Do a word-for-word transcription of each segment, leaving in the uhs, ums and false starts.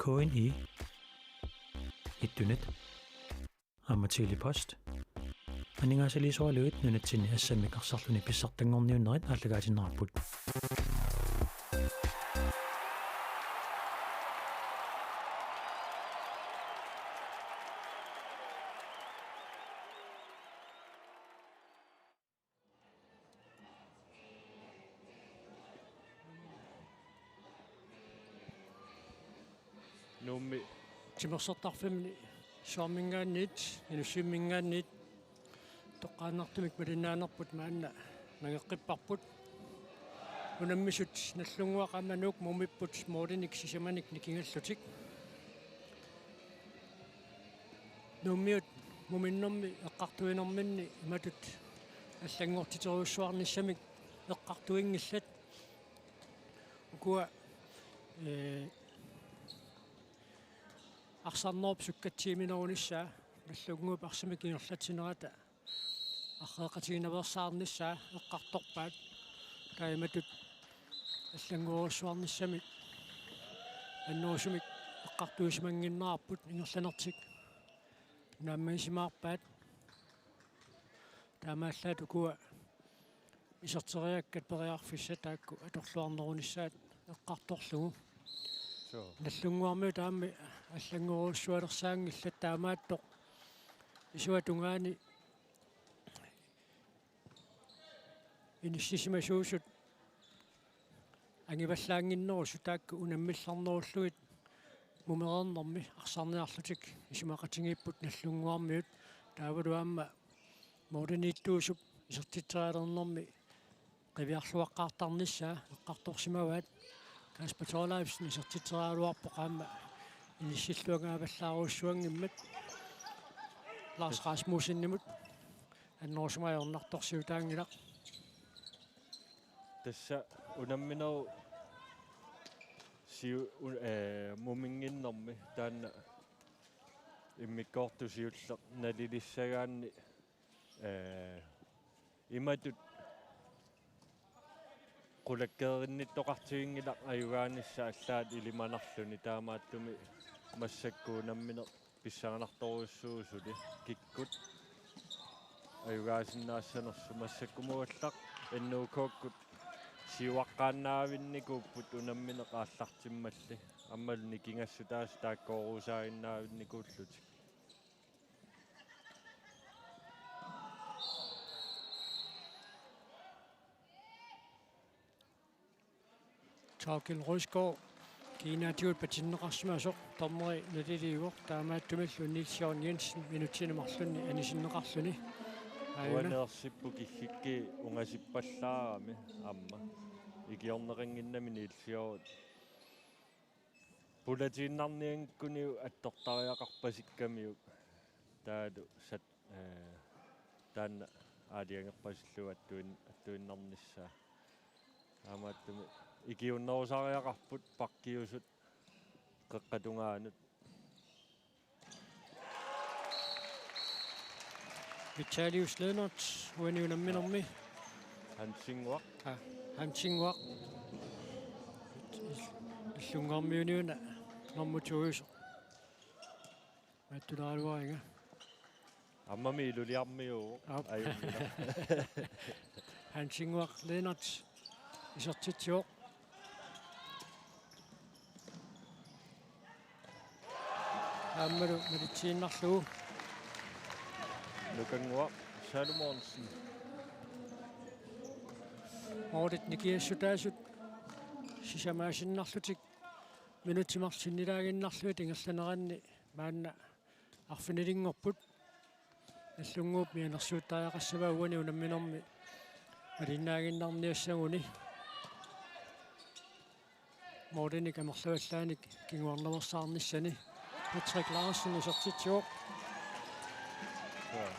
K N I, Ittunet, aamma Tele-Post. Aningaasaliisoraluit nunatsinni assammik arsarluni pissartanngorniunnerit aallakaatinnarput. Nuummi. Timersortarfimmi Suarminngaanniit, Inussivimminngaanniit toqqaannartumik malinnaanerput maanna nangeqqipparput. Unammisut Nagdlunguaq aamma Nuuk mumipput målinik sisamanik nikingallutik. Nuummiut muminnermi eqqartuinerminni imatut allanngortiterujussuarnissamik eqqartuinngillat. Ukua, ee, arsarnerup sukkatsiuminerunissaa Nagdlunguup arsamik ingerlatsinerata arreeqatiginaveersaarnissaa eqqartorpaat. Taava imatut allanngorujussuarnissamik annerusumik eqqartuisimannginnerarput ingerlanertik naammagisimaarpaat. Taamaallaat ukua iserteriakkat periarfissat taakku atorluarnerunissaat eqqartorlugu. Suu. Nagdlunguarmiut aamma allanngorujussualersaanngillat, taamaattoq isuata tungaani inissisimasuusut angivallaannginnerusut taakku unammillernerullugit mumereernermi arsarniarlutik isumaqatigiipput Nagdlunguarmiut, taavalu aamma målimiittuusup isertitserialernermi qiviarluaqqaartarnissaa eqqartorsimavaat. Kasper Thorleifsen isertitseriaraluarpoq aamma inissilluangaavallaarujussuanngimmat. Lars Rasmussenimut annerusumik ajornartorsiutaanngilaq. Tassa unamminerup siu-, u-, ee, muminnginnermi taanna immikkoortoq siulleq nalilissagaanni, ee, imatut qulakkeerinnittoqartiginngilaq ajugaanissaq allaat ilimanarluni, taamaattumik massakkut unammineq pissanganartorujussuuvoq suli kikkut ajugaasinnaassanersut. Massakkumut uallaq N O K-kkut siuaqqaannaavinnikuupput unammineq aallartimmalli. Aammalu nikingassutaasut taakkoorusaaginnaavinnikuullutik. Thorkild Rysgaard kiinaatigut patinneqarsimasoq dommeri naliliivoq, taamaattumillu Niels Jørgen Jensen minutsini marlunni anisinneqarluni. Aajuna. Uaneersipput kiggikkii ungasippallaarami aamma. Ikiorneqannginnami Niels Jørgen. Pulatiinnarnianngikkuniuk attortariaqarpasikkamiuk taavalu sat-, ee, taanna aalajangerpasillugu attuin-, attuinnarnissaa. Taamaattumik ikiuunnerusariaqarput pakkiusut qeqqata tungaanut. Vitalius Lennert, uani unamminermi. Hansinnguaq. Aa, Hansinnguaq. Nagdlunguarmiuniuna nummer to-iusoq. Mattulaaluariga. Ammami iluliarmiuuvoq. Aap. Ajunngilaq. Hansinnguaq Lennert isertitsivoq. Aammalu malitsiinnarlugu. Nukannguaq Salomonsen. Målit nikingassutaasut sisamaasinnarlutik minutsit marluk sinnilaaginnarlugit ingerlaneranni maanna arfinilinngorput. Nagdlunguup mianersuuttariaqassavaa uani unamminermi malinnaaginnarniassaguni. Målinik amerlavallaanik kinguarnaveersaarnissani. Patrick Larsen isertitsivoq. Joo.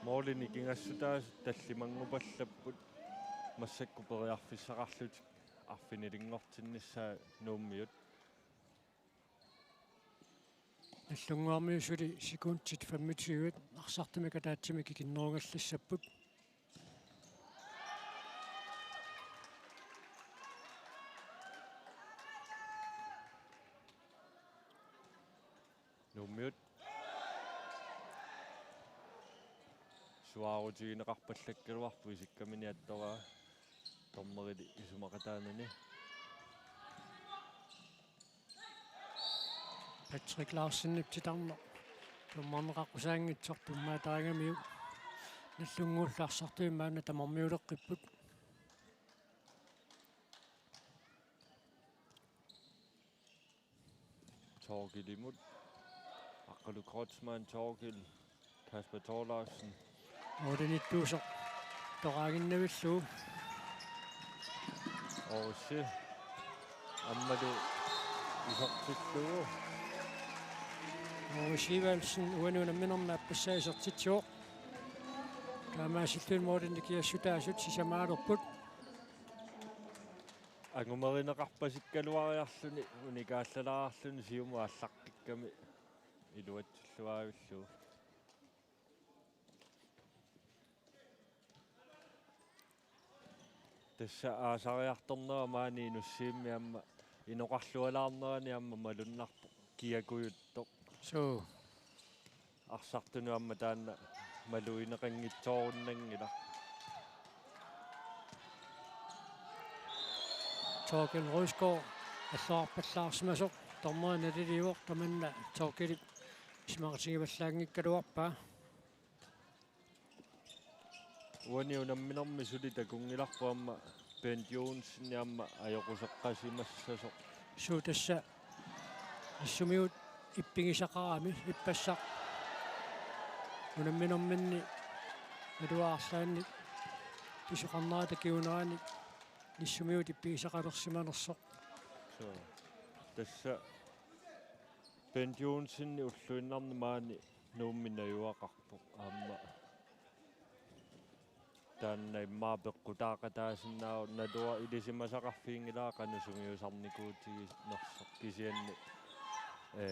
Målit nikingassutaasut tallimanngupallapput massakkut periarfissaqarlutik arfinilinngortinnissaat Nuummiut. Nagdlunguarmiut suli sekundit femogtyve arsartumik ataatsimik ikinnerugallassapput. Nuummiut suaarutigineqarpallakkaluarpoq isikkamini attoraa dommerili isumaqataanani. Patrick Larsenip titarneq tummarneqaqqusaanngitsoq tummaataagamiuk nallunnguullu arsartuit maanna tamarmiuleqqipput. Thorkildimut. Aqqalu Kreutzmann, Thorkild, Kasper Thorleifsen. Målinittuusoq toraaginnavillugu. Aarhus. Aammalu isertillugu. Aarhus Evaldsen uani unamminermi aappassaa isertitsivoq. Taamaasilluni målinik nikiassutaasut sisamaalerput. Angumerineqarpasikkaluariarluni unikaallalaarluni siumut aallaqqikkami iluatsilluaavillugu. Tassa aasariartornera maani Inussiimmi aamma inoqarlualaarnerani aamma malunnarpoq kiakujuttoq. Suu. Arsartunut aamma taanna malugineqanngitsoorunanngilaq. Thorkild Rysgaard alluarpallaarsimasoq dommeri naliliivoq tamanna Thorkildip isumaqatigivallaanngikkaluarpaa. Uani unamminermi suli takunngilarput aamma Bent Johnsen aamma ajoquseqqasimassasoq. Suu tassa. Nissumigut ippigisaqarami ippassaq. Unamminerminni naluara arlaannik pisoqarnerata kingunerani nissumigut ippigisaqalersimanersoq. Suu. Tassa Bent Johnsen ulluinnarni maani Nuummi najugaqarpoq aamma. Taanna immaqa peqqutaaqataasinnaavoq, naluara ilisimasaqarfiginngilara qanoq sungiusarnikuutiginersoq kisianni. Ee,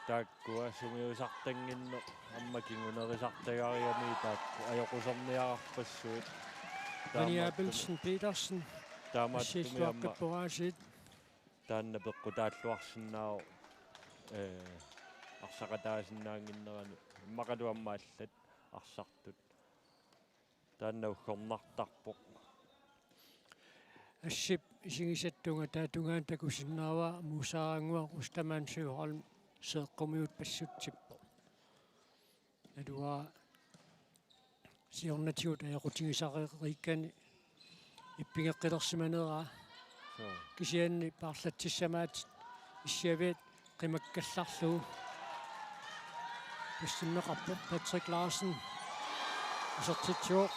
taakkua sungiusartannginneq aamma kingunerisartagariami taakku ajoquserniararpassuit. Anja Abelsen Petersen. Taamaattumik aamma assiilluaqqippoq aasiit. Taanna peqqutaalluarsinnaavoq, ee, arsaqataasinnaannginnerani. Immaqalu aamma allat arsartut. Taanna uggornartarpoq. Assip isigisat tungataa tungaanut takusinnaavaa Muusarannguaq Ostermann Søholm Seeqqumiut passutsippoq. Naluara siornatigut ajoqutigisariikkani ippigeqqilersimaneraa. Suu. Kisianni paarlatsissamaat issiaviat qimakkallarlugu. Pissinneqarpoq Patrick Larsen. Isertitsivoq.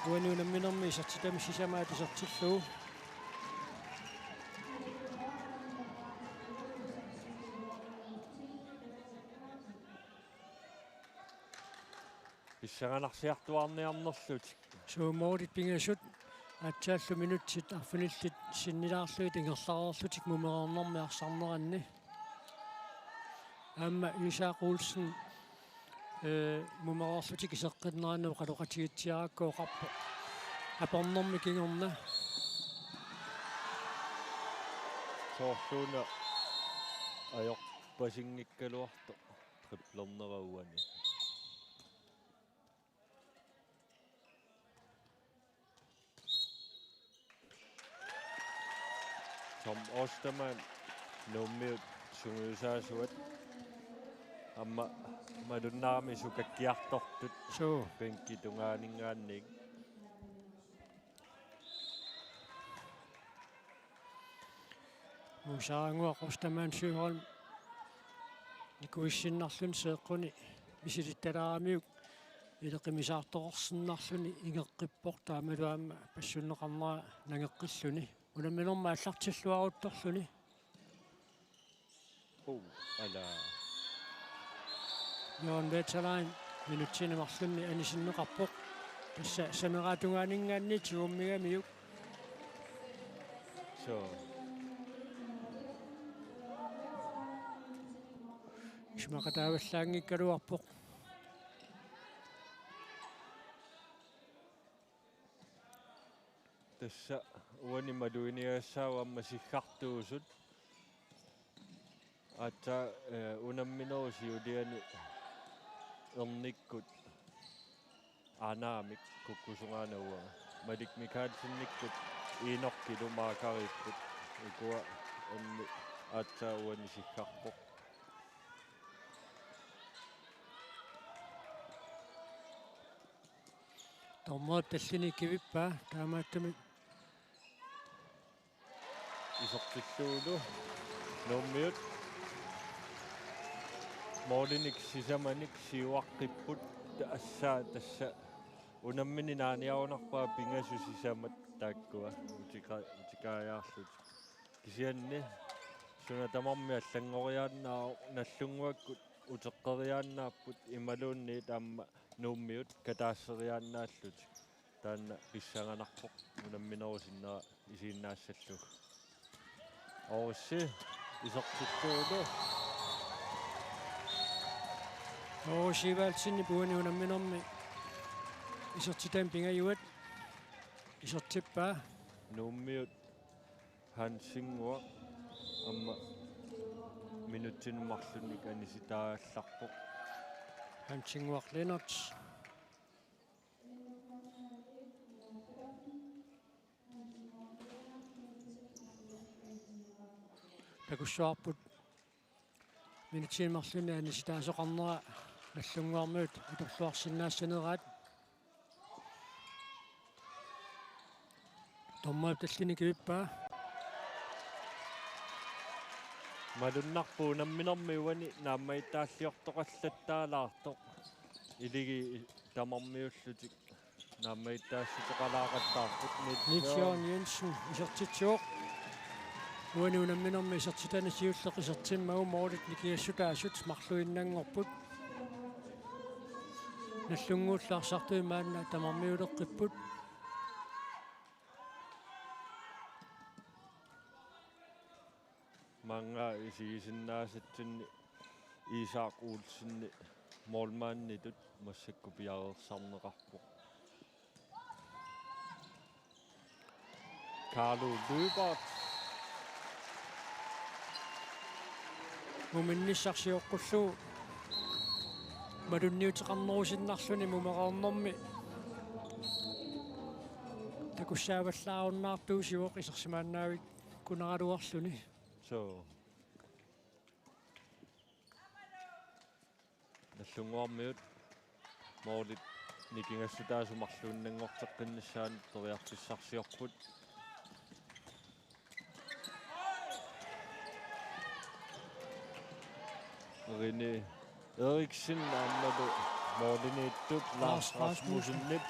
Uani unamminermi isertitami sisamaat isertillugu. Pissanganarsiartuaarniarnerlutik. Suu, målit pingasut aatsaallu minutsit arfinillit sinnilaarlugit ingerlareerlutik mumereernermi arsarneranni. Aamma Isak Olsen, ee, mumereerlutik iseqqinneranni oqaloqatigitsiarakku oqarpoq apornermi kingorna. Soorluuna ajorpasinngikkaluartoq triplernera uani. Tom Ostermann, Nuummiut sungiusaasuat. Aamma malunnarami sukakkiartortut. Suu. Bænkip tungaaninngaanniit. Muusarannguaq Ostermann Søholm nikuissinnarluni Seeqquni misilittalaaramiuk ileqqimisaartoqarsinnarluni ingeqqippoq, taamalu aamma passunneqarnera nangeqqilluni. Unamminermi aallartilluaruttorluni. Oh, ala. Jørgen Vesterlein minutsini marlunni anisinneqarpoq. Tassa saneratungaaninngaanniit tigummigamiuk. Suu. Isumaqataavallaanngikkaluarpoq. Tassa uani maluginiagassaavoq aamma siggartuusut. Aatsaat, eh, unamminerup siuliani ernikkut aanaamik kukkusungaanavaa. Malik Mikaelsenikkut Enokilu maakariipput. Ukua erni aatsaat uani siggarpoq. Dommerip tallini kivippaa, taamaattumik isertillugulu Nuummiut målinik sisamanik siuaqqipput. Aatsaat tassa unammineq naaniarunarpaa pingasut sisamat taakkua utika-, utikaajaarlutik. Kisianni suna tamarmi allanngoriaannaavoq, Nagdlunguakkut uteqqeriaannaapput imaluunniit aamma Nuummiut kataasseriaannaallutik. Taanna pissanganarpoq unamminerup sinnera isiginnaassallugu. Orissi isertillugulu. Orissi Valtsenip uani unamminermi isertitani pingajuat isertippaa. Nuummiut Hansinnguaq aamma minutsini marlunnik anisitaallarpoq. Hansinnguaq Lennert. Takussavarput minutsini marlunni anisitaasoqarnera Nagdlunguarmiut atorluarsinnaassaneraat. Dommerip tallini kivippaa. Malunnarpoq unamminermi uani naammagittaalliortoqallattaalaartoq. Iligi tamarmiullutik naammagittaassutaqalaaqattaarput. Niels Jørgen Jensen isertitsivoq. Uani unamminermi isertitani siulleq isertimmagu målit nikingassutaasut marluinnanngorput. Nagdlunguullu arsartui maanna tamarmiuleqqipput. Maanga isigisinnaasatsinni Isak Olsen målmanditut massakkut piareersarneqarpoq. Carlo Lyberth. Muminnissaq sioqqullugu malunniuteqarnerusinnarluni mumereernermi takussaavallaarunnaartuusivoq isersimaannavikkunaraluarluni. So. Nagdlunguarmiut målit nikingassutaasut marluinnanngorteqqinnissaannut periarfissarsiorput. Rene Eriksen aammalu målimiittup Lars Rasmussenip.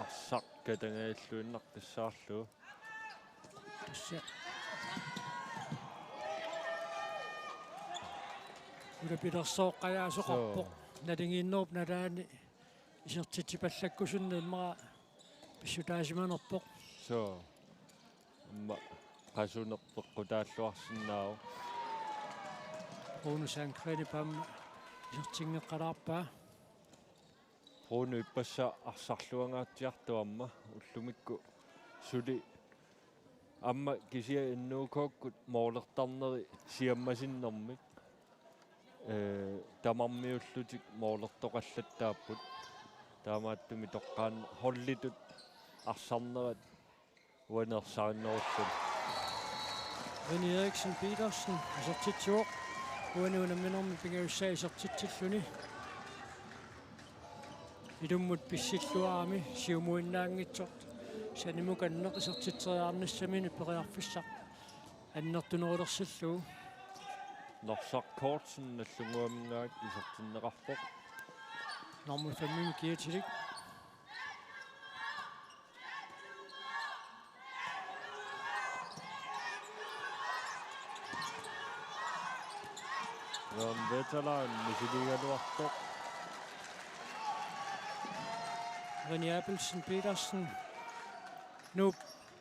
Arsaq katangajulluinnaqqissaarlugu. Tassa. Ulapilersooq qajaasoqarpoq. Soo. Nalingiinnerup nalaani isertitsipallakkusunneq immaqa pissutaasimanerpoq. Soo. Aamma qasuneq peqqutaalluarsinnaavoq. Rune Sandgreenip aamma isertinngeqqalaarpaa. Rune ippassaq arsarluangaatsiartoq aamma ullumikkut suli aamma kisianni N U K-kkut målertarneri siammasinnermik, ee, tamarmiullutik målertoqallattaapput. Taamaattumik toqqaannaq holditut arsarnerat uani ersarinnerulluni. Rene Eriksen Petersen isertitsivoq. Uani unamminermi pingajussaa isertitsilluni. Ilummut pissilluarami siumuinnaanngitsoq sanimukanneq isertitseriarnissaminut periarfissaq annertunerulersillugu. Norsaq Kortsen Nagdlunguaminngaanniit isertinneqarpoq. Nummer fem-imi kiatilik. Jørgen Vetelaan misiligaluartoq. Rene Abelsen Petersen. Nuup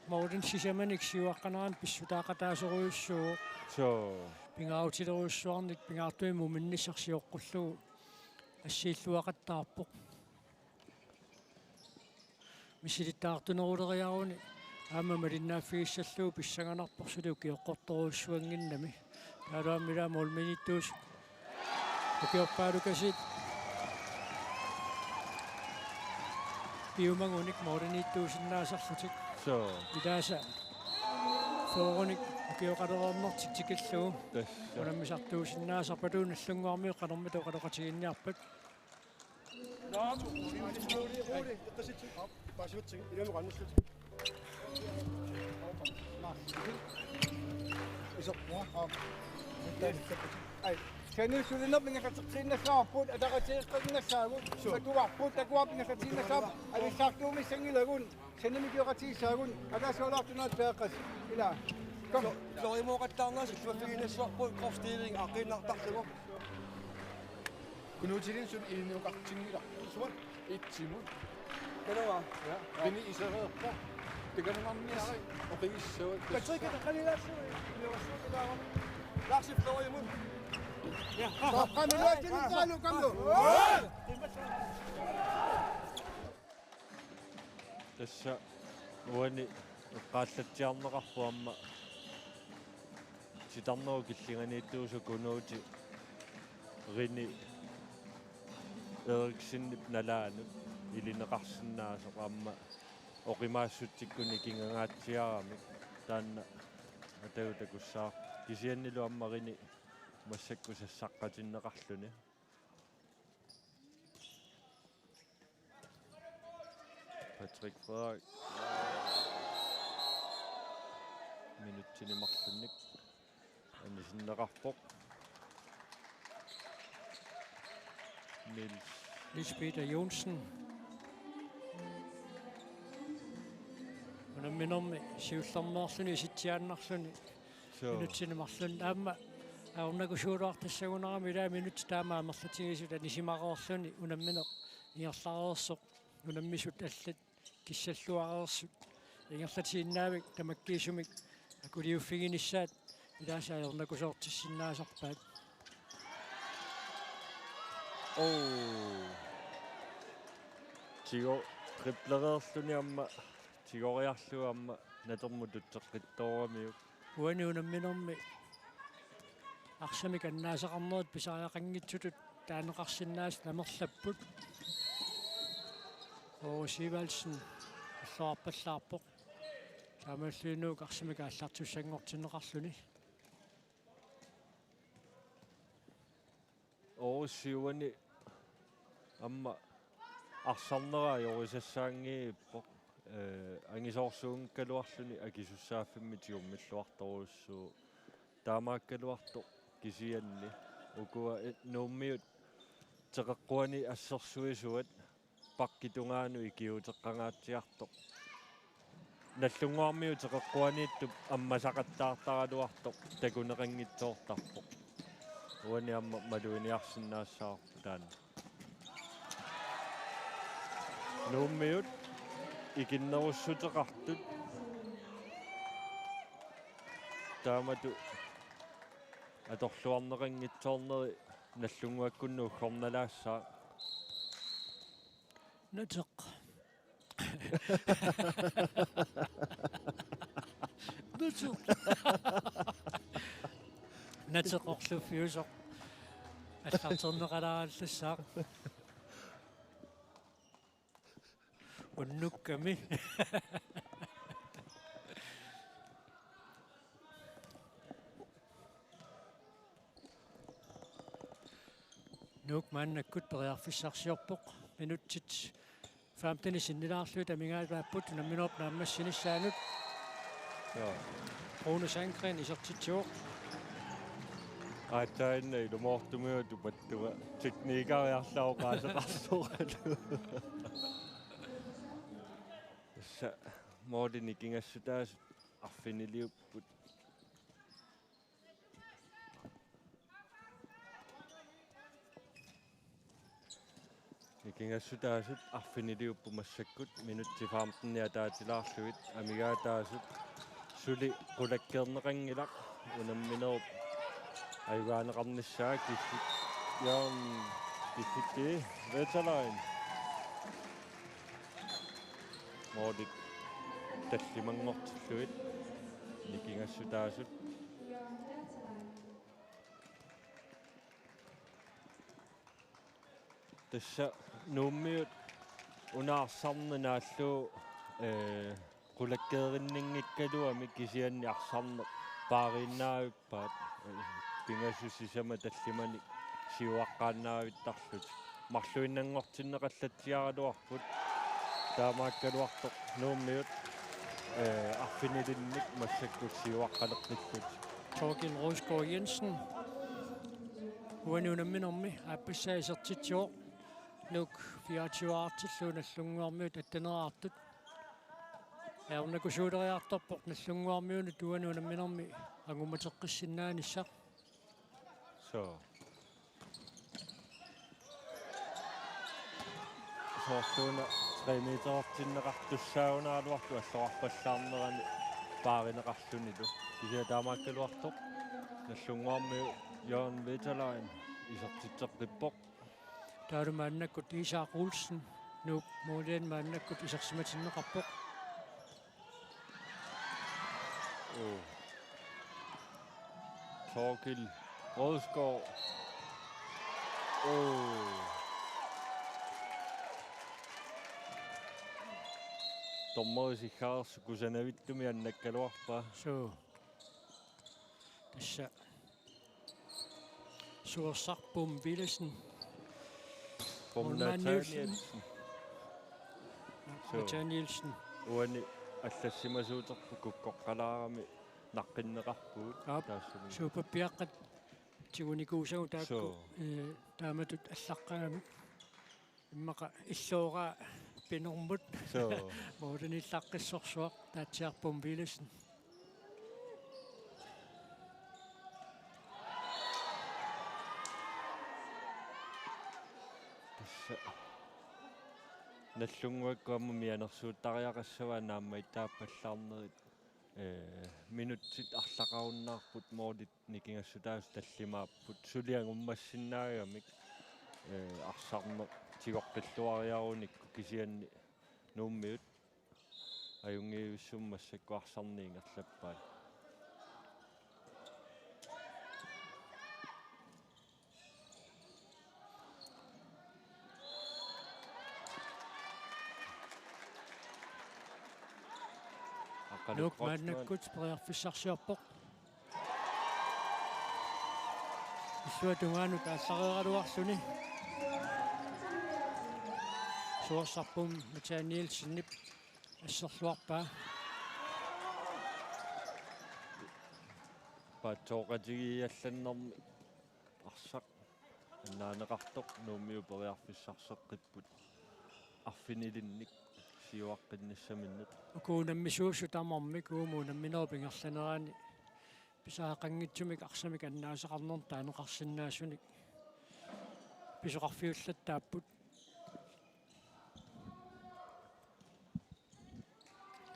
målini sisamanik siuaqqanerani pissutaaqataasorujussuuvoq. Soo. Pingaarutilerujussuarnik pingaartumik muminnissaq sioqqullugu. assiilluaqattaarpoq. Missilittaartuneruleriaruni aamma malinnaaffigissallugu pissanganarpoq suli ukioqqortorujussuannginnami. Taavalu aamma ilaa målminiittuusut ukiorpaalukasiit piumagunik måliniittuusinnaasarlutik. Suu. Ilaasa fyrrenik ukioqalereernertik tikillugu. Tassa. Unammisartuusinnaasarput, Nagdlunguarmiut qanormita oqaloqatiginninniarpat. Ai, saniusulinerput ingerlateqqiinnassavarput, ataqatigiiqqinnassaagut, suu, takuarput, takuarput ingerlatiinnassavarput, avissaartuumissanngilagut, sanimik ukioqatigiissaagut, ataasialaartunaat peeqqas, ilaa. Kom. Fløjimooqattaarneq, siffigiinnassavarput, kropsdeling, aaqqiinnartarlugu. Kunuutilinnut suli ilinniukartinngilaq. Sumut? Itsimut. Kanava? Ja. Pini isereerpoq. Tikanunnarniaruk oqigissavat. Patrick, qanilaassui. Iluarsuutilaarama. Lars Fløjimut. Ja. Qanilaassui, qanilaassui. Tassa uani eqqaallatsiarneqarpoq aamma titarnerup killinganiittuusoq Kunuuti Rini Eriksenip nalaanut ilineqarsinnaasoq aamma oqimaassutsikkut nikingangaatsiaramik taanna atagu takussaaq kisiannilu aamma Rini massakkut sassaqqatinneqarluni. Patrick Frederik. Minutsini marlunnik anisinneqarpoq. Niels. Niels Peter Johnsen. Unamminermi siullermeerluni isitsiaannarluni. Suu. Minutsini marlunni aamma ajornakusuugaluartassagunarami ilaa minutsit taama amerlatigisut anisimareerluni unammineq ingerlareersoq. Unammisut allat kissalluareersut ingerlatiinnaavik tamakkiisumik akuliuffiginissaat ilaasa ajornakusoortissinnaasarpaat. Oo. Tigo triplereerluni aamma tigoriarlugu aamma natermut tutseqqittooramiuk. Uani unamminermi arsamik annaasaqarnerit pisariaqanngitsutut taaneqarsinnaasut amerlapput. Aage Sivaldsen alluarpallaarpoq. Taamaalillunilu arsamik aallartussanngortinneqarluni. Aage Sivaldsen aamma arsarnera ajorisassaanngippoq. Ee, angisoorsuunngikkaluarluni akisussaaffimmi tigummilluartorujussuuvoq. Taamaakkaluartoq kisianni ukua, ee, Nuummiut teqeqquani assersuisuat pakkitungaanut ikiuuteqqangaatsiartoq. Nagdlunguarmiut teqeqquaniittup ammasaqattaartaraluartoq takuneqanngitsoortarpoq. Uani aamma maluginiarsinnaassavarput taanna. Nuummiut ikinnerussuteqartut taamatut atorluarneqanngitsoorneri Nagdlunguakkunnut uggornalaassaaq. Nateq. Nateq. Nateq orluffiusoq. Allarterneqalaagallassaaq. Unnukkami. Nuuk maannakkut periarfissarsiorpoq. Minutsit femten sinnilaarlugit amigaataapput unamminerup naammassinissaanut. Joo. Rune Sandgren isertitsivoq. Aatsaannguaq ilumoortumiut tupattunga teknikeriarlugu oqaaseqarsoralu. Tassa målini nikingassutaasut arfiniliupput. Nikingassutaasut arfiniliupput massakkut minutsit femten ataatilaarlugit amigaataasut suli qulakkeerneqanngilaq unamminerup ajugaaneqarnissaa killit Jørgen Tiffiki Veteran. Målit tallimanngortillugit nikingassutaasut. Tassa Nuummiut una arsarneq naallugu, eh, qulakkeerinninngikkaluami kisianni arsarneq paariinnaavippaat, eh, pingasut sisamat tallimanik siuaqqaannaavittarlutik. Marluinnanngortinneqallatsiaraluarput. Taamaakkaluartoq Nuummiut, eh, arfinilinnik massakkut siuaqqaleqqillutik. Torkild Rosgaard Jensen. Uani unamminermi aappassaa isertitsivoq. Nuuk fireogtyve-artillugu Nagdlunguarmiut atteneraartut. Ajornakusuuleriartorpoq Nagdlunguarmiunut uani unamminermi angummateqqissinnaanissaq. So. Soorluuna tre meterertinneqartussaagunaraluartoq alloqarpallaarnerani paarineqarlunilu. Kisianni taamaakkaluartoq Nagdlunguarmiut Jørgen Veteran isertitseqqippoq. Taavalu maannakkut Isak Olsen, Nuuk måliani maannakkut isersimatinneqarpoq. Oh. Torkild Rosgaard. Oh. Dommeri Sikharsu kusanavittumik annakkaluarpaa. Suu. Tassa Suersaq Bum Villadsen. Bum Bum Nathanielsen. Nathanielsen. Suu. Nathanielsen. Uani allassimasuuterput kukkoqqalaarami naqqinneqarpugut. Aap. Taassuma. Suupappiaqqat tigunikuusagut taakku, suu, eh, taamatut allaqqagamik. Immaqa illooraa pinermut. Suu. Målimiillaqqissorsuaq Taatsiaq Bum Villadsen. Tassa Nagdlunguakkut aamma mianersuuttariaqassavaat naammagittaappallaarnerit. Eh, minutsit arlaqarunnaarput målit nikingassutaasut tallimaapput. Suli angummassinnaagamik, eh, arsarneq tigoqqilluariarunikku kisianni Nuummiut ajunngivissumik massakkut arsarneq ingerlappaat. Aqalu Nuuk Kreutzmann. Maannakkut periarfissarsiorpoq. Illuatungaanut aallareeraluarluni. Suersaq Bum Nathanielsenip asserluarpaa. Paatsooqatigiiallannermi arsaq annaaneqartoq Nuummiut periarfissarseqqipput arfinilinnik siuaqqinnissaminnik. Uku unammisuusut tamarmik uuma unamminerup ingerlanerani pisariaqanngitsumik arsamik annaasaqarnermut taaneqarsinnaasunik pisoqarfiullattaapput.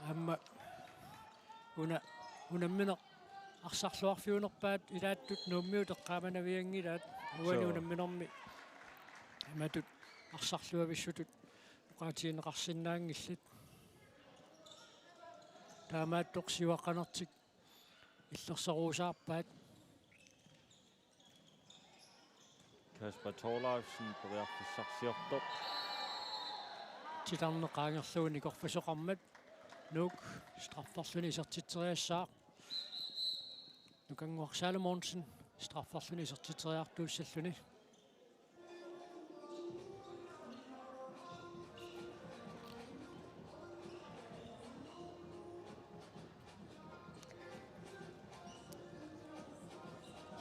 Aamma una unammineq arsarluarfiunerpaat ilaattut Nuummiut eqqaamanavianngilaat uani. Suu. Unamminermi imatut arsarluavissutut oqaatigineqarsinnaanngillat. Taamaattoq siuaqqanertik illersoruusaarpaat. Kasper Thorleifsen periarfissarsiortoq. Titarneq qaangerlugu nikorfasoqarmat Nuuk strafferluni isertitseriassaaq. Nukannguaq Salomonsen strafferluni isertitseriartuussalluni.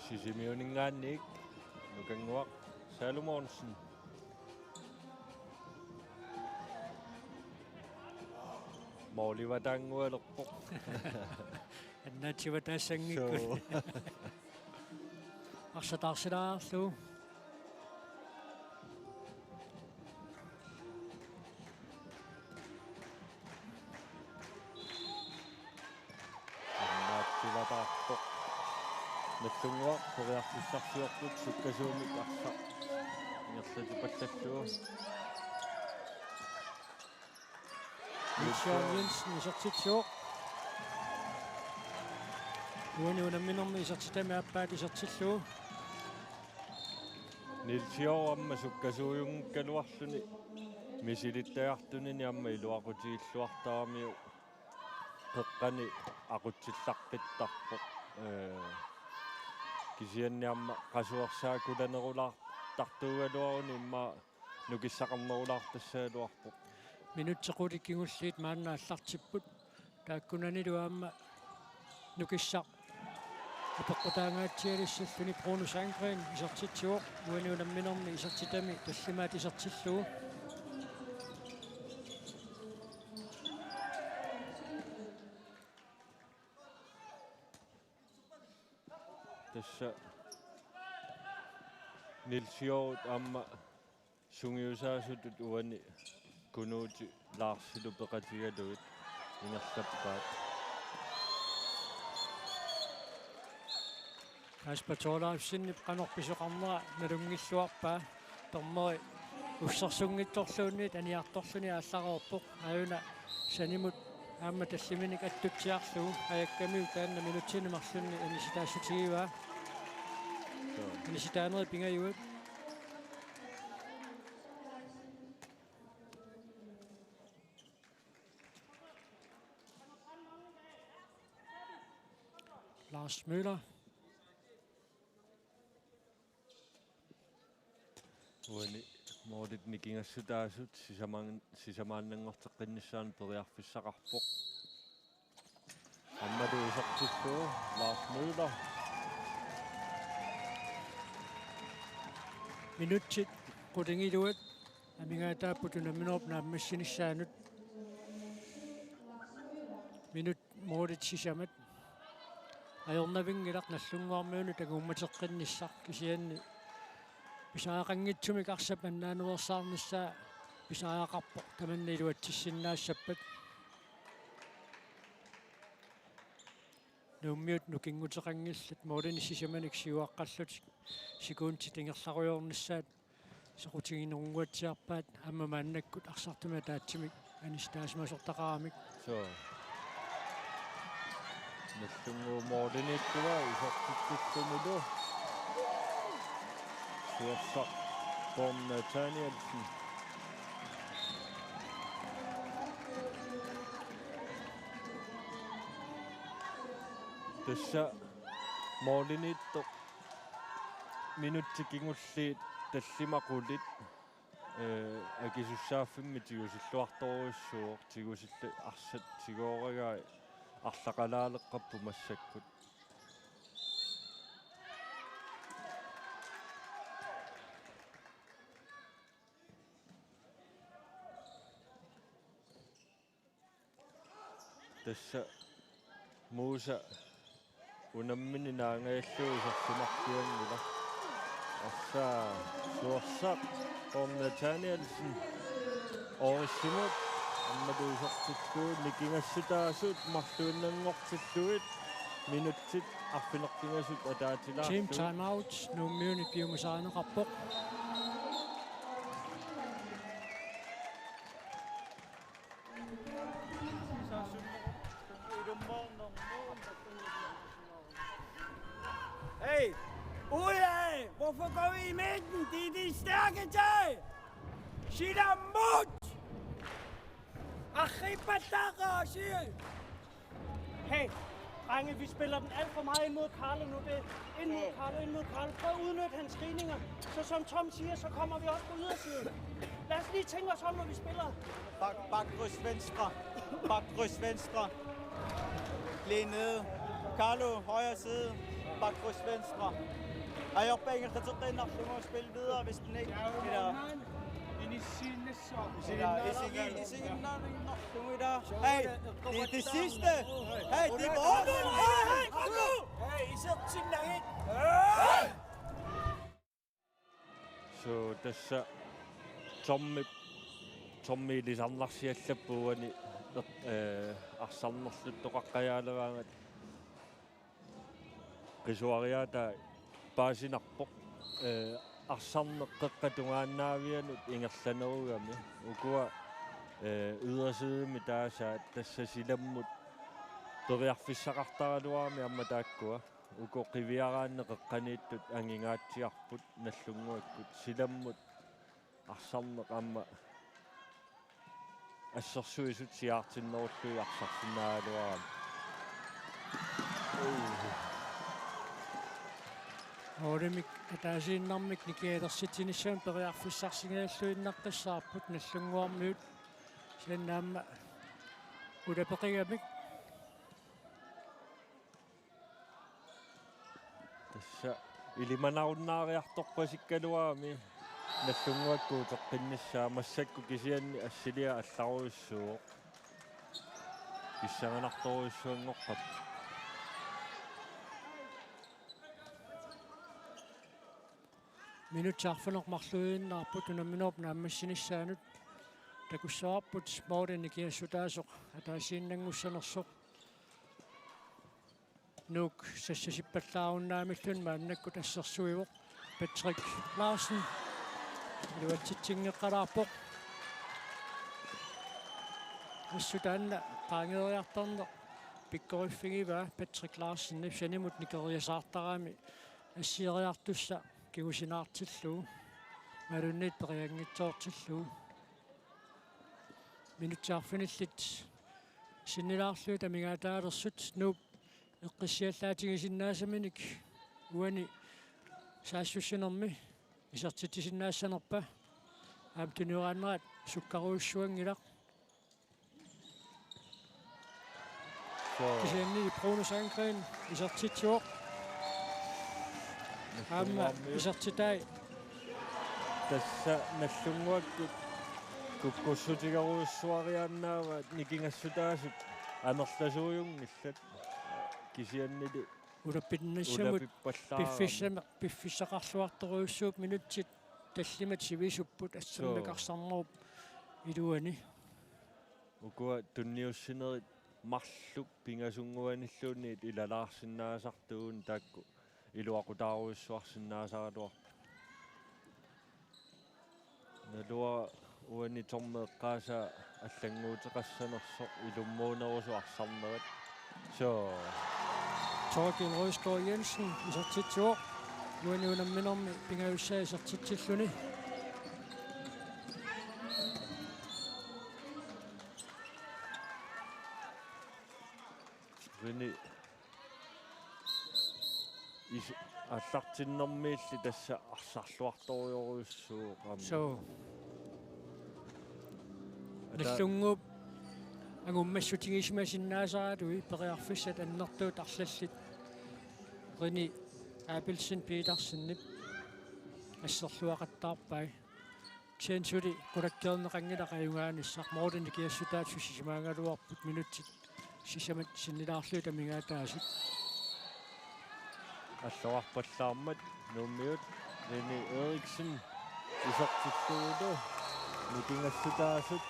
Sisimiuninngaanniit Nukannguaq Salomonsen. Målivataanngualerpoq. Annaatsivaataassanngikkunik. Suu. Arsaq taarsilaarlugu. Annaatsivataarpoq. Nagdlunguaq periarfissarsiorput sukkasuumik arsaq Ingerlatipallallugu. Niels Jørgen Jensen isertitsivoq. Uani unamminermi isertitami aappaat isertillugu. Niels Jørgen aamma sukkasuujunngikkaluarluni misilittagartunini aamma iluaqutigilluartaramiuk peqqani aqutsillaqqittarpoq. Ee, kisianni aamma qasuersaat kulanerulaartartuugaluaruni immaqa nukissaqarnerulaartassagaluarpoq. Minutsit qulit kingulliit maanna aallartipput. Taakkunanilu aamma nukissaq apeqqutaangaatsialissalluni Bruno Sandgreen isertitsivoq, uani unamminermi isertitami tallimaat isertillugu. Tassa Niels Hjort aamma sungiusaasutut uani Kunuuti Larsilu peqatigalugit ingerlappaat. Kasper Thorleifsenip qanoq pisoqarnera nalunngilluarpaa, dommeri ussersunngitsorluunniit aniartorluni aallareerpoq. Aajuna sanimut aamma talliminik attutsiarlugu, ajakkamiuk taanna minutsini marlunni anisitaassutigivaa. Joo. Anisitaanerit pingajuat. Lars Møller. Uani målit nikingassutaasut sisamaan-, sisamaannanngorteqqinnissaanut periarfissaqarpoq. Aammalu isertillugu Lars Møller. Minutsit qulingiluat amigaataapput unamminerup naammassinissaanut. Minut målit sisamat. Ajornavinngilaq Nagdlunguarmiunut anguummateqqinnissaq, kisianni pisariaqanngitsumik arsap annaanuersaarnissaa pisariaqarpoq tamanna iluatsissinnaassappata. Nuummiut nukinguteqanngillat målinik sisamanik siuaqqallutik sekundit ingerlarujoornissaat soqutiginikuugatsiarpaat, aamma maannakkut arsartumik ataatsimik anisitaasimasortaqaramik. Suu. Nagdlunguup målimiittup isertitsillunilu. Suersaq Tom Nathanielsen. Tassa målimiittoq minutsit kingulliit tallimat qulit, ee, akisussaaffimmik tigusilluartorujussuuvoq, tigusillit arsaq tigooragai arlaqalaaleqqapput massakkut. Tassa Musa unammini naangajallugu isersimarsianngilaq. Arsaa Suersaq Tom Nathanielsen Orissimut aammalu isertillugu, nikingassutaasut marluinnanngortillugit minutsit arfineq-pingasut ataatilaarlugit. Team timeout, Nuummiuni piumasarineqarpoq. Hey! Ud af! Hvorfor går vi i midten? Det er de stærke til! Sig dig mut! Arriba, Dara, sig! Hey, drenge, vi spiller den alt for meget ind mod Carlo nu. Det er ind mod Carlo, ind mod Carlo. Prøv at udnytte hans stigninger. Så som Tom siger, så kommer vi også på ydersiden. Lad os lige tænke os om, når vi spiller. Bak, bakkryds venstre. Bakkryds venstre. Bliv nede. Carlo, højre side. Bakkryds venstre. Ajorpa ingerlateqqiinnarlugu, spil videre, hvis den ikke. Eller Inissi-, inissi-, inissi-, inissi-, inissi-, inissi-, hey, det er det sidste. Hey, det er målet. Hey, hey, kom nu. Hey, I ser til den, ikke? Hey! Suu, tassa Tommi, Tommi ilisarnarsiallappoq uani, ee, arsarnerluttoqaqqajaaleraangat. Qisuariaataa paasinarpoq, ee, arsarneq qeqqata tungaannaavianut ingerlanerugami. Ukua, eh, ydersidemi taasaat tassa silammut periarfissaqartaraluarami aamma taakkua. Uku qiviaraanni qeqqaniittut angingaatsiarput Nagdlunguakkut silammut arsarneq aamma assersuisut siaartinnerullugit arsarsinnaagaluarami. Målimik ataasiinnarmik nikialersitsinissamut periarfissarsigalluinnaqqissaarput Nagdlunguarmiut, kisianni aamma ulapeqigamik. Tassa ilimanarunnaariartorpasikkaluarami Nagdlunguakkut uteqqinnissaa, massakkut kisianni assiliaq allarujussuuvoq. Pissanganartorujussuanngorput. Minutsit arfineq-marluinnarput unamminerup naammassinissaanut. Takussavarput måli nikingassutaasoq ataasiinnanngussanersoq. Nuuk sassasippallaarunnaamilluunniit maannakkut assersuivoq Patrick Larsen. Iluatsitsinngeqqalaarpoq. Assut taanna qaangeeriartarneq pikkoriffigivaa Patrick Larsenip, sanimut nikeriasaartarami assieriartussaq kingusinaartillugu, imaluunniit perianngitsoortillugu. Minutsit arfinillit sinnilaarlugit amigaataalersut Nuup eqqissiallaatigisinnaassaminik uani saassussinermi isertitsisinnaassanerpa? Aamma tunniunnerat sukkarujussuanngilaq. Soo. Kisianni Bruno Sandgreen isertitsivoq. Aamma Nagdlunguarmiut isertitai. Tassa Nagdlunguakkut kukkussutigerujussuariaannaavat nikingassutaasut amerlasuujunngillat. Kisiannili ulapinnassamut ulapippallaarami piffissama-, piffissaqarluartorujussuupput, minutsit tallimat sivisupput assammik arsarnerup iluani. Ukua tunniussinerit marluk pingasunnguanilluunniit ilalaarsinnaasartugut taakku iluaqutaarujussuarsinnaasaraluarput. Naluara uani dommeri eqqaasaa allannguuteqassanersoq ilummuunerusoq arsarnerat. Soo. Thorkild Røsgaard Jensen isertitsivoq. Uani unamminermi pingajussaa isertitsilluni. Rini is-, aallartinnermiilli tassa arsarluartorujorujussuuvoq aamma. Soo. Ata- Nagdlunguup angummassutigisimasinnaasaratui periarfissat annertuut arlallit Rini Abelsen Petersenip asserluaqattaarpai. Kisianni suli qulakkeerneqanngilaq ajugaanissaq, måli nikingassutaasut sisamaagaluarput, minutsit sisamat sinnilaarlugit amigaataasut. Alluarpallaarmat Nuummiut Rini Eriksen isertillugulu nikingassutaasut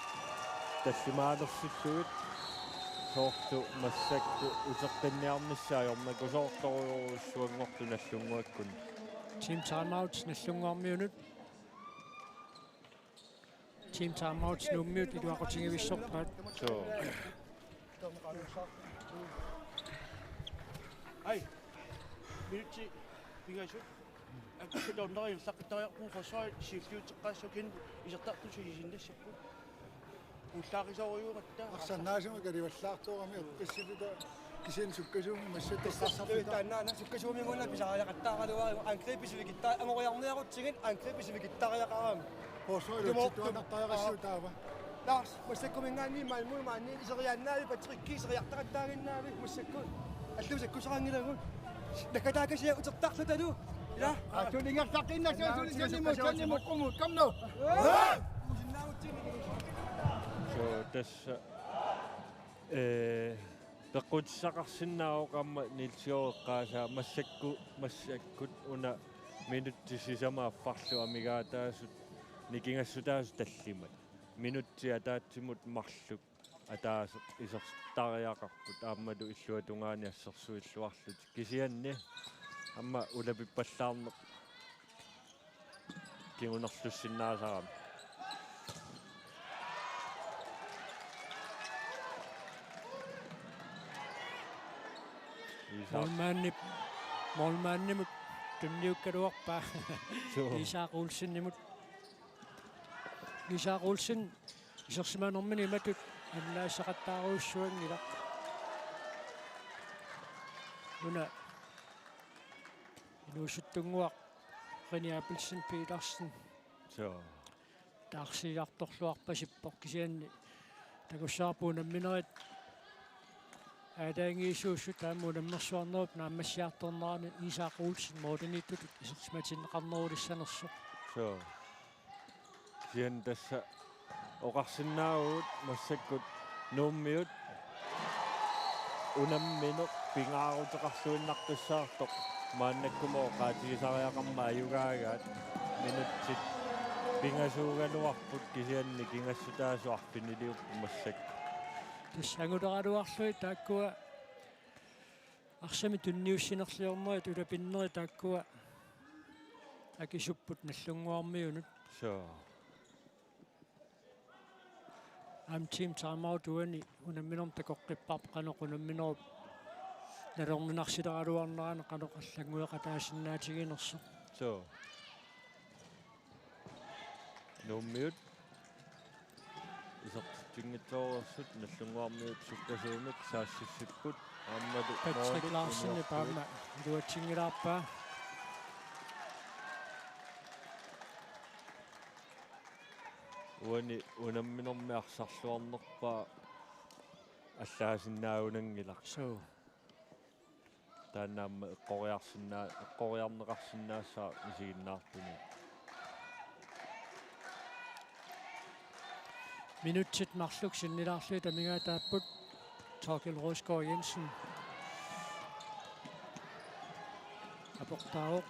tallimaalersullugit soorlu massakkut uteqqinniarnissaa ajornakusoortorujorujussuanngortut Nagdlunguakkut. Team timeout Nagdlunguarmiunut. Team timeout Nuummiut iluaqutigivissorpaat. Soo. Ai. Minutsit pingasut. Akkutorneri ingerlaqqittariaqarput forsvarit siulliuteqqaassapput isertartut sisisinnaassapput. Ullaarisorujuugatta. Arsarnaasumik kalivallaartoorami eqqissitut. Kisianni sukkasuumik massakkut eqqarsarput. Taanna sukkasuumik una pisariaqattaaraluarlugu angribi sivikittaa-, angoriarniarutsigit angribi sivikittariaqarami. Forsvarit utsittuaannartariaqassuuvoq taava. Lars, massakkuminngaanniit maanna maanni iseriaannaavi Patricki iseriartaqattaaginnaavi massakkut. Alluusakkusaqanngilagut. Nakkataakasiaq utertarlutalu. Ila. Atulingerlaqqinnassi atulingerlaqqinnassi. Soo, tassa, eh, peqqutissaqarsinnaavoq aamma Niels Jørgen eqqaasaa massakku-, massakkut una minutsit sisamat affarlu amigaataasut nikingassutaasut tallimat. Minutsit ataatsimut marluk ataaseq isertariaqarput aammalu illuatungaani assersuilluarlutik. Kisianni aamma ulapippallaarneq. kingunerlussinnaasarami. Isak. Målmandip, målmandimut tunniukkaluarpaa. Suu. Isak Olsenimut. Isak Olsen isersimanermini imatut annaassaqattaarujussuanngilaq. Una inuusuttunnguaq René Abelsen Petersen. Suu. Taarsiiartorluarpasippoq, kisianni takussavarput unamminerit aalajangiisuussut aamma unammersuarnerup naammassiartornerani Isak Olsen målimiittutut isersimatinneqarnerulissanersoq. Suu. Kisianni tassa oqarsinnaavugut massakkut Nuummiut unammineq pingaaruteqarluinnartussaartoq maannakkut oqaatigisariaqarmat ajugaagaat, minutsit pingasuugaluarput kisianni kingassutaasut arfiniliupput massakkut. Tassa anguleraluarlugit taakkua arsamik tunniussinerliornerit ulapinnerit taakkua akisupput Nagdlunguarmiunut. Suu. Aamma team timeout uani unamminermi takoqqipparput qanoq unamminerup nalorninarsileraluarnerani qanoq allanngueqataasinnaatiginersoq. Suu. Nuummiut isertitsinngitsooreersut Nagdlunguarmiut sukkasuumik saassussipput aammalu Patrick målit Larsen uniorput. Aamma iluatsinngilaarpaa. Uani unamminermi arsarluarnerpaaq allaasinnaagunanngilaq. Suu. Taanna aamma eqqoriarsinnaa-, eqqoriarneqarsinnaassaaq isiginnaartuni. Minutsit marluk sinnilaarlugit amigaataapput. Torkild Rosgaard Jensen aportaavoq.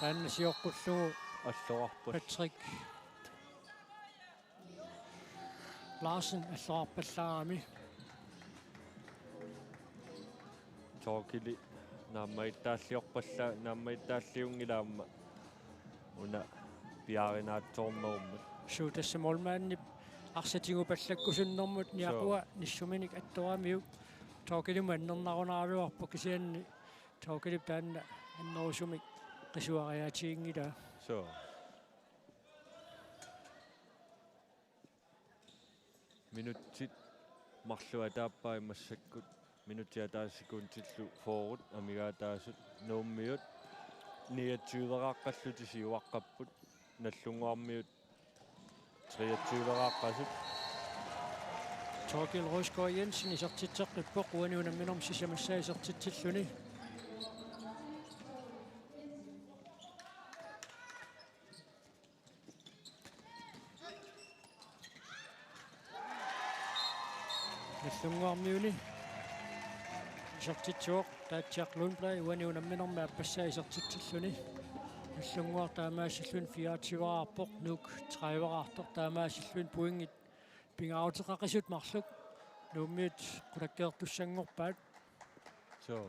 Taanna sioqqullugu Alloqarput. Patrick Larsen alloqarpallaarami. Torkildi naammagittaalliorpalla-, naammagittaalliunngilaq aamma una piaarinaatsoornerummat. Suu, tassa målmandip arsaq tigupallakkusunnermut niaqua Suu. Nissuminik attoramiuk Torkildimut annernarunaraluarpoq, kisianni Torkildip taanna annerusumik qisuariaatiginngilaa. Suu. Minutsit marluk ataappai massakkut. Minutsit ataaseq sekuntillu fyrre amigaataasut. Nuummiut niogtyve-raaqqallutik siuaqqapput. Nagdlunguarmiut treogtyve-raaqqasut. Torkild Rosgaard Jensen isertitseqqippoq uani unamminermi sisamassaa isertitsilluni. Nagdlunguarmiuni isertitsivoq Taatsiaq Lundblad uani unamminermi aappassaa isertitsilluni. Nagdlunguaq taamaasillugu fireogtyve-raarpoq, Nuuk tredive-raartoq, taamaasillugu pointit pingaaruteqaqisut marluk Nuummiut qulakkeertussanngorpaat. Suu.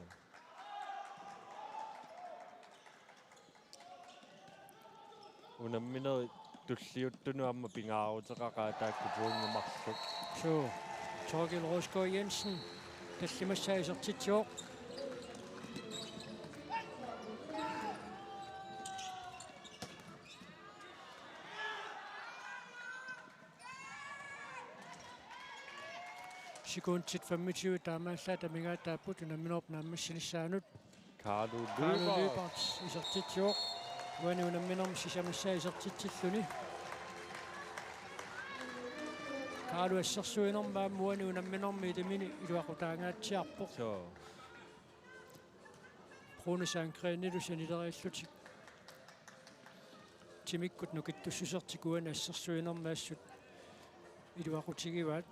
Unamminerit tulliuttunut aamma pingaaruteqaqaat taakku pointit marluk. Suu. Torkild Rosgaard Jensen tallimassaa isertitsivoq. Sekundit femogtyve taamaallaat amigaataapput unamminerup naammassinissaanut. Carlo Carlo Lyberth. Lyberth isertitsivoq. Uani unamminermi sisamassaa isertitsilluni. Carlo assersuinermi aamma uani unamminermi ilimini iluaqutaangaatsiarpoq. Suu. Bruno Sandgrenilu sanileriillutik timikkut nukittussusertik uani assersuinermi assut iluaqutigivaat.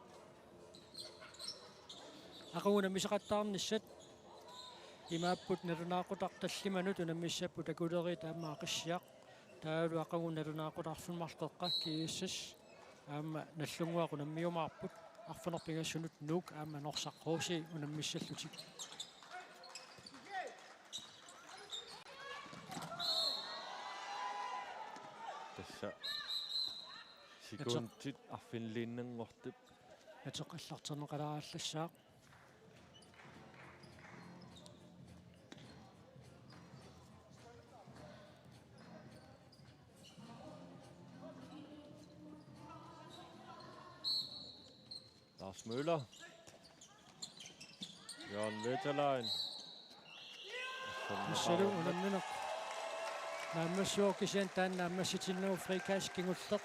Aqagu unammisaqattaarnissat imaapput nalunaaqutaq tallimanut, unammissapput Akuleriit aamma Aqissiaq. Taavalu aqagu nalunaaqutaq arfineq-marluk qeqqa G S S aamma Nagdlunguaq unammiumaarput, arfineq-pingasunut Nuuk aamma Norsaq H C unammissallutik. Tassa sekundit arfiniliinnanngortut. Nateqqallarterneqalaallassaaq. Lars Møller. Jørgen Wetterlein. Tassalu unammineq naammassivoq, kisianni taanna naammassitinnagu frikast kingulleq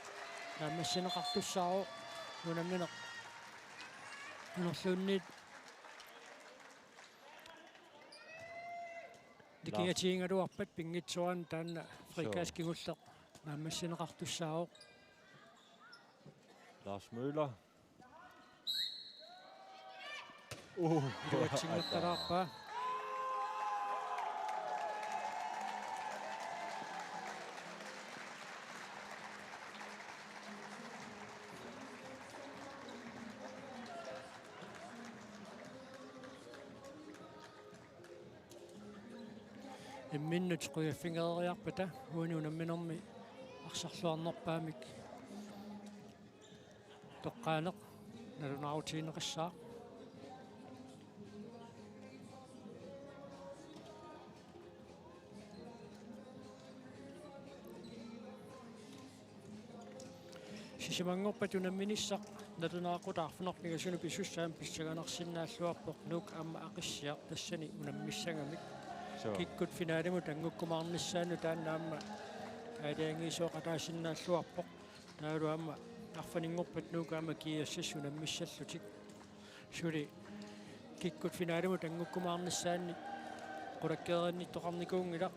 naammassineqartussaavoq. Unammineq unerluunniit nikingatigigaluarpat pinngitsoorani taanna frikast kingulleq naammassineqartussaavoq. Lars Møller. Uh, iluatsinngortalaarpaa. Imminnut qujaffigereeriarpata uani unamminermi arsarluarnerpaamik toqqaaneq nalunaarutigineqassaaq. Sisamanngorpat unamminissaq nalunaaqutaq arfineq-pingasunut pisussaammat pissanganarsinnaalluarpoq Nuuk aamma Aqissiaq tassani unammissagamik. Suu. Kikkut finalimut anngukkumaarnissaannut taanna aamma aalajangiisooqataasinnaalluarpoq. Taavalu aamma arfininngorpat Nuuk aamma G S S unammissallutik. Suli kikkut finalimut anngukkumaarnissaannik qulakkeerinnittoqarnikuunngilaq.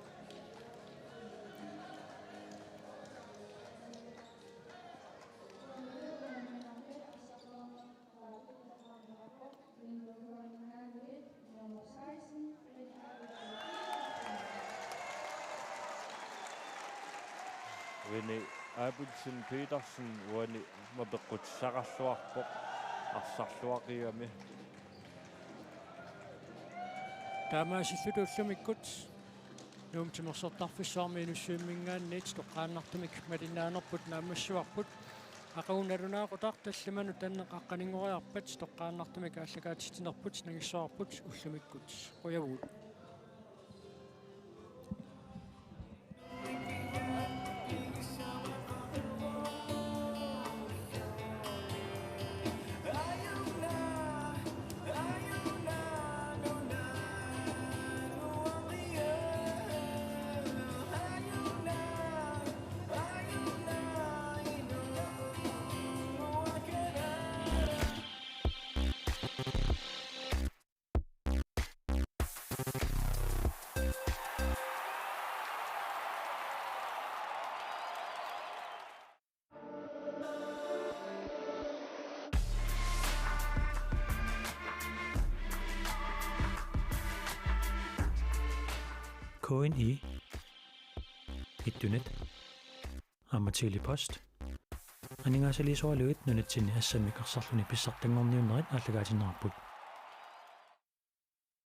Winnie Abelsen Petersen uani mapeqqutissaqarluarpoq arsarluaqigami. Taamaasilluta ullumikkut Nuummi Timersortarfissuarmi Inussivimminngaanniit toqqaannartumik malinnaanerput naammassivarput. Aqagu nalunaaqutaq tallimanut tanneq aqqaninngoriarpat toqqaannartumik aallakaatitsinerput nangissavarput ullumikkut. Qujavugut. K N I, Ittunet, aamma Tele-Post aningaasaliisoraluit nunatsinni assammik arsarluni pissartanngorniunnerit aallakaatinneqarput.